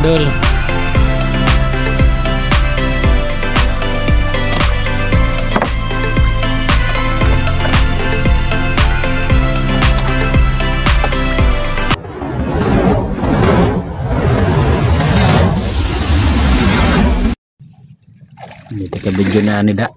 Idol. Dito ka video na ni da.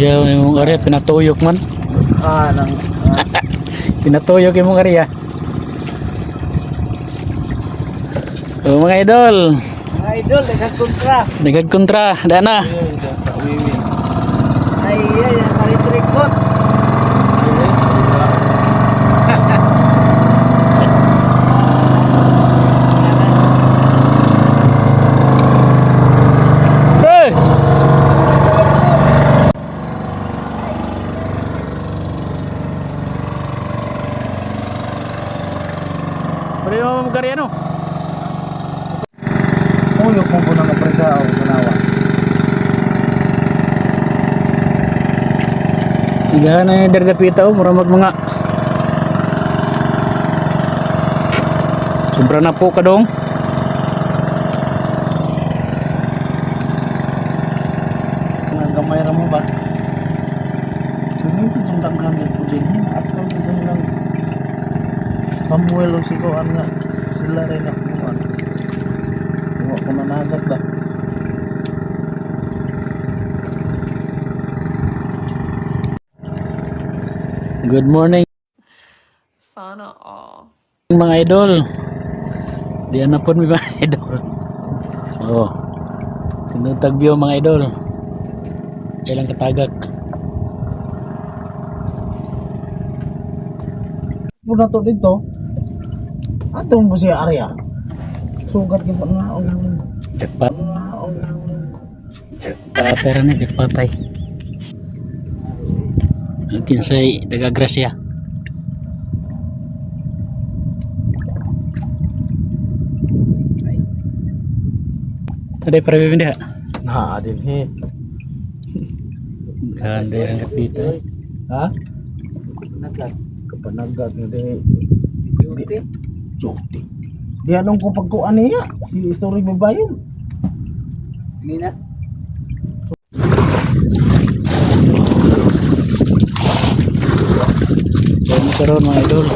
Yeah, yung area pinatuyok man. Ah, nang Pinatuyok yung mga area. Oh, mga idol, mga idol, nagkontra. nagagkontra, dana. Ay, ay, ang electric bot. Hey! Pero yung mga area no? Uyok mo po ng Afrika o Manawa. Igahan na yung dardapita oh, mura mag mga. Sobra na po kadong. Ang gamay ra mo ba? Ganito itong daghan dito din. At kung dito nilang Samuel o si Kuan nga. Sila rin ako kuan. Tuwa ko nanagat ba? Good morning Sana all. mga idol. Di na po mi mga idol. Oh. Tinutagbiyo mga idol. Ilang katagak. Puna to dito. Atong mo siya area. Sugat gyud na og Jackpot. Jackpot ra ni jackpot ay. Ang kinsay dagagrasya. Tadi para bibinda. Na din he. Ganda yung dito. Ha? Kapanagat. Kapanagat nga di. Duty. Duty. Di anong ko pagkuan niya? Si story babayon. Nina. Yan karon mga idol.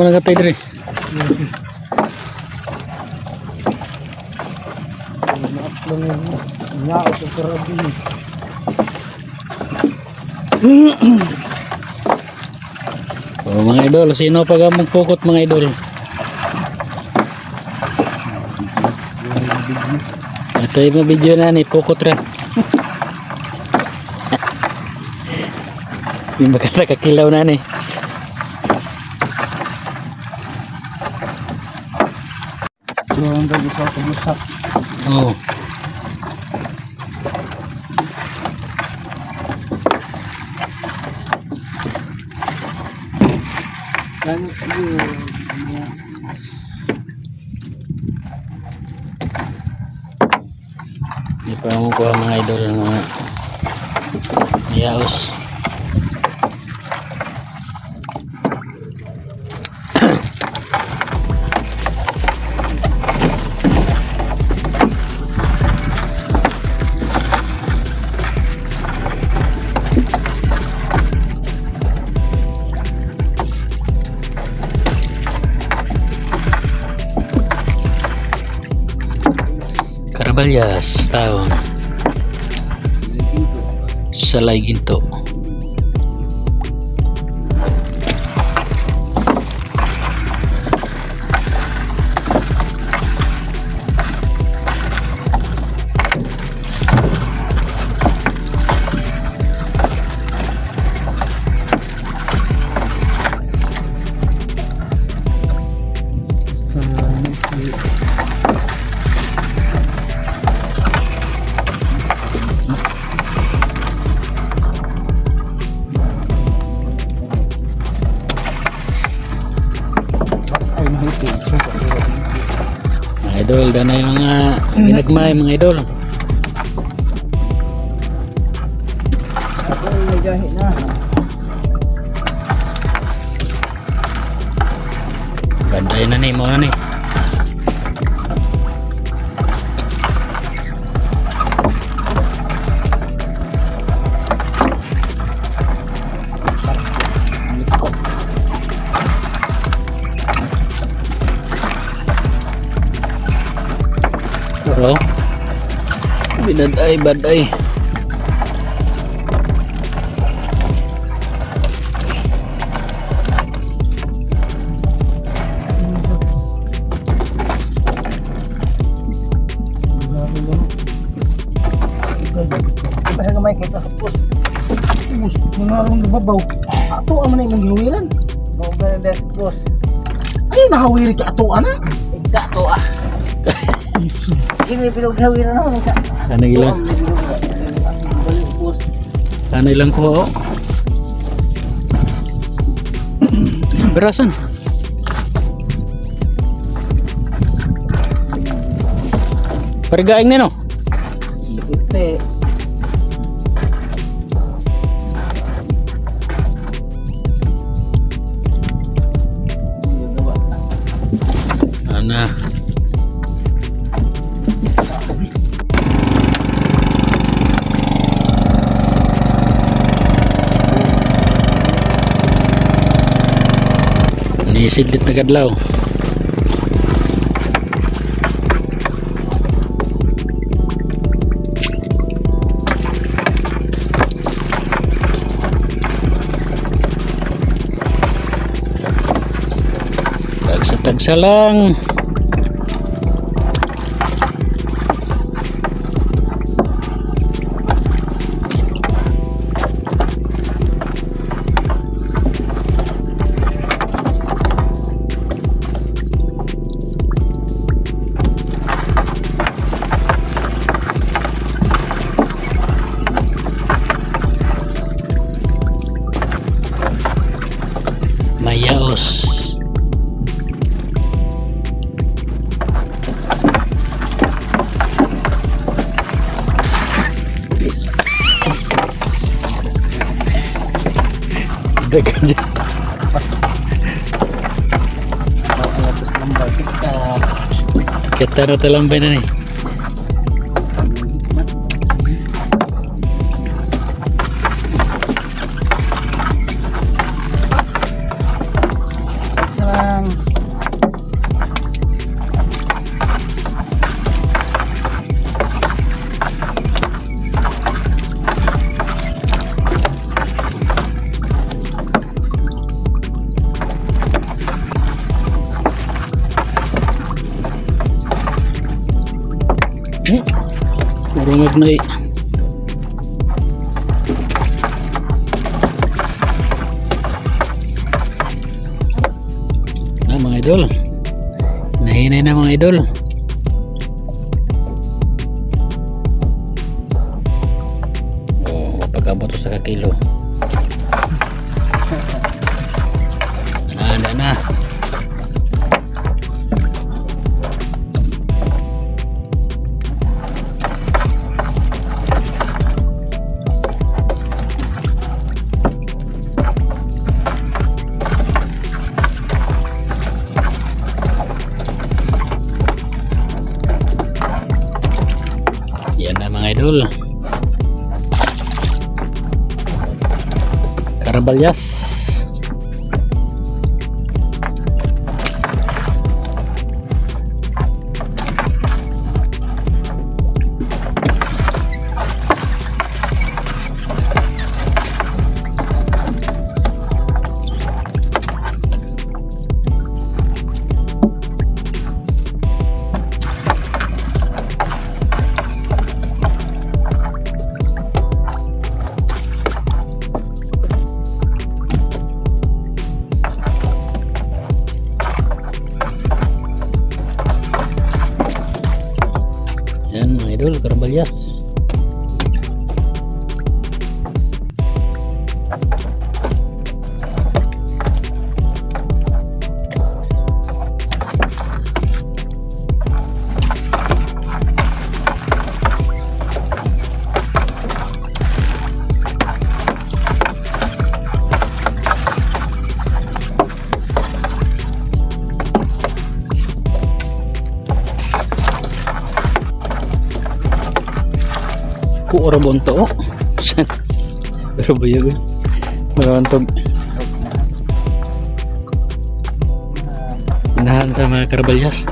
Mo na katay diri. Naatlang yung ngao sa karabin. Oh, mga idol, sino pag magpukot, mga idol? Ito yung video na ni pukot ra. Yung baka nakakilaw na ni. So, ang dami sa pag-usak. Oh. Hindi pa ako kuha, mga idol, ng mga yaos. Caraballas Town. Salay Ginto. Sa Ay, mahitin. Mga idol, danay mga ginagmay, mga idol. Ako ay may gahi na. Banday na ni, mo na ni. Bro. Binaday, baday. Basta gamay kita hapos. Ubus, manarong babaw. Ato ang man imong gihawiran. Mo ba na boss? Ay nahawiri ka ato ana. Igka to ah. Gini bilog hawiran na ka. Ano ilang, Balik boss. ano ilang kuha, oh. Berasan. Parigaing na no. Ite. Ana. Nisidlit na kadlaw. Tagsa-tagsa lang. Mayaos. Dagan dyan. Atas lambay kita. Kita na talambay na ni. Sarang. Murungag na eh. Na mga idol. Nahinay na mga idol. Oh, pagkabot sa kakilo. Na, na, na. Yan na mga idol. Karabalyas. Yan mga idol, karabalyas. Kuoro bonto. Pero buyag. Marantog. Inahan sa mga karabalyas.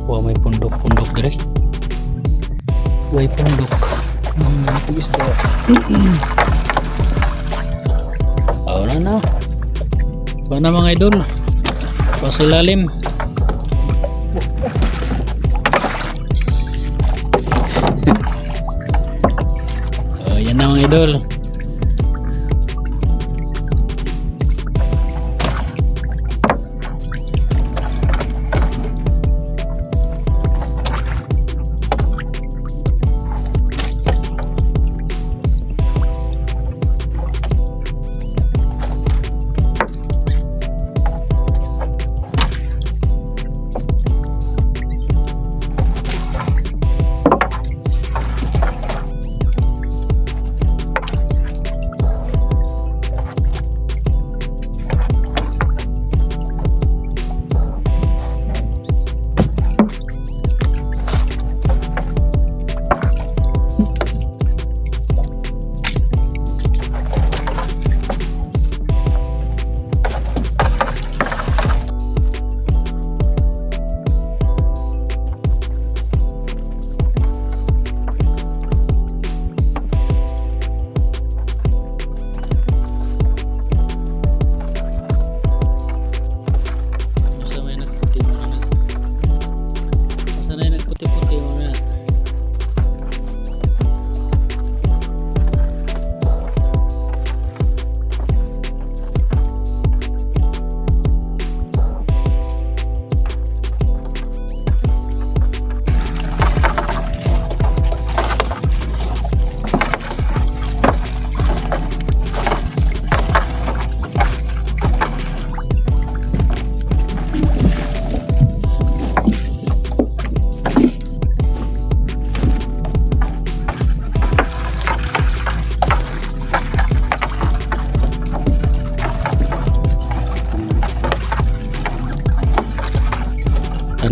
Wa may pundok-pundok dire. Way pundok. Isda. Oh, na na. Ba na mga idol. Pasilalim. Oh, yan na mga idol.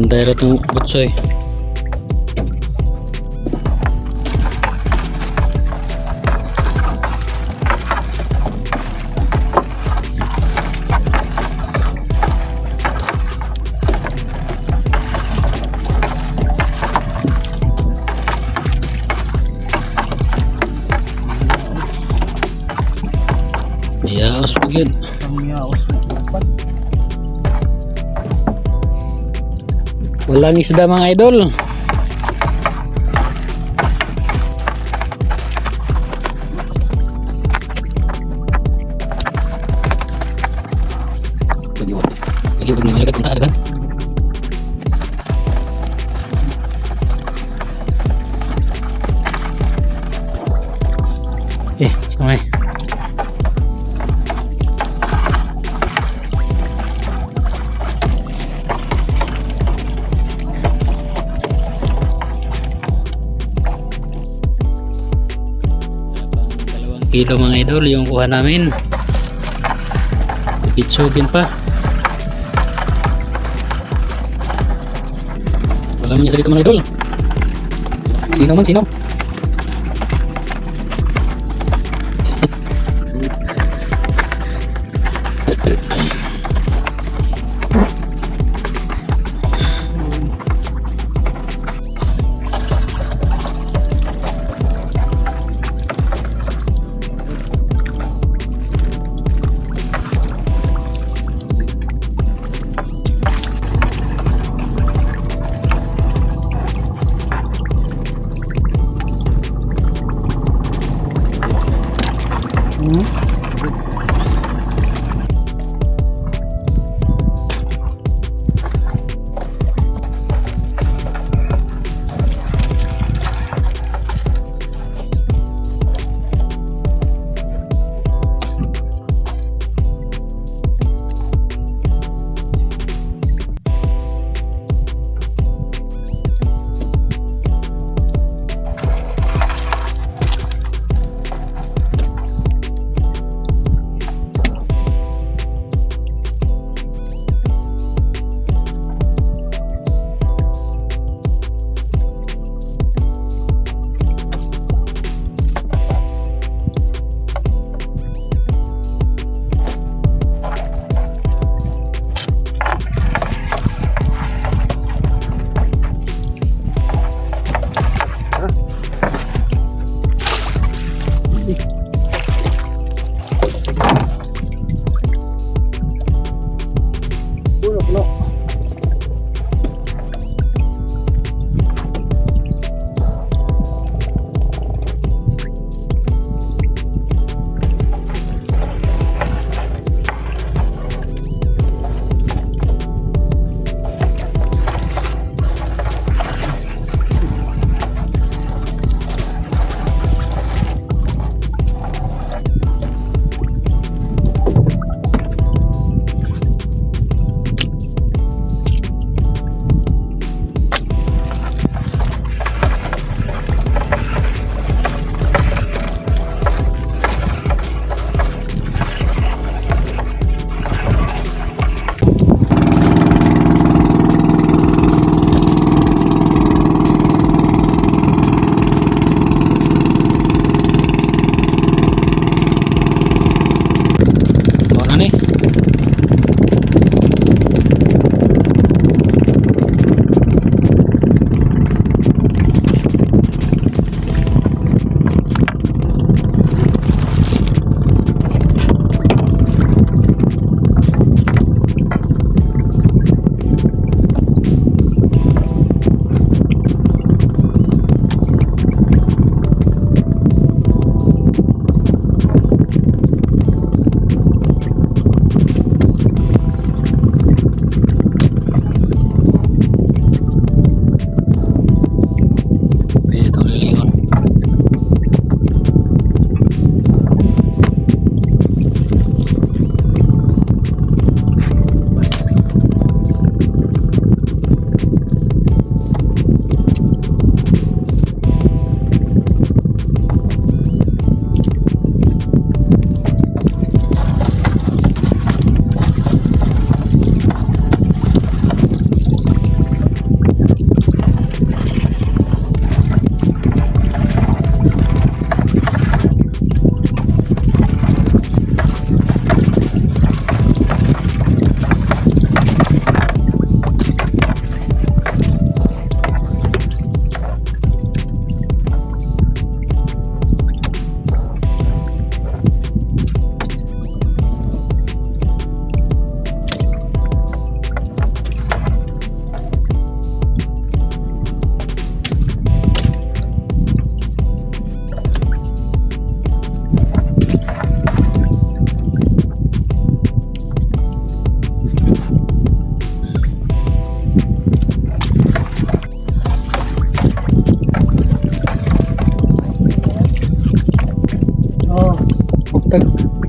Panday ra tong butsoy. Yaos po yun. Ang miyaos na upat. Walang isda, mga idol. Lagi Eh, okay. 2 kilo, mga idol, yung kuha namin. Pipitsugin pa. Wala man dito, mga idol. Sino man, sino? Tag.